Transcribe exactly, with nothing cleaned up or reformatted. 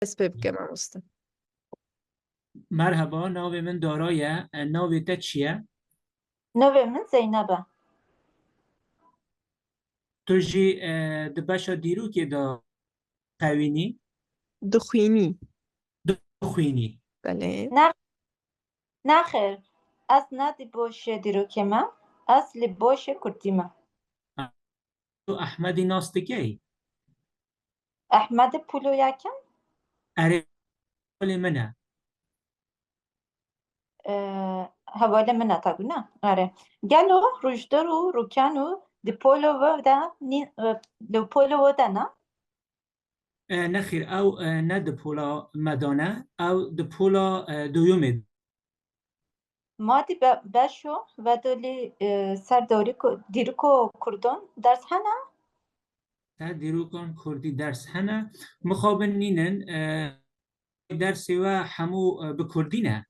Dest pê bike mamoste. Merheba, navê min Dara ye. E, navê te çi ye? Navê min Zeynep e. Tu jî e, di beşa dîrokê de xewînî? Dixwînî. Dixwînî. Belê. Ne, nexêr, ez ne di boşê dîrokê me, ez li boşê kurdî me. Tu Ehmedî nas dikey? Ehmedê Pûlo ya kim? Erê, hevalê min e. Ee, hevalê min e tabi ne? Erê. Gelo Rûjder û Rûken û di Pûlo we de nî-, e, li Pûlo we de ne? E, nexêr, ew e, ne di pola me de ne, ew di pola e, doyumê. Ma di be-, beşo vedolî, e, ser dorîko-, dîriko kurdon ders hene? Ser dîrokan kurdî ders hene. Mixabin nînin, e, dersê we hemû e, bi kurdî ne.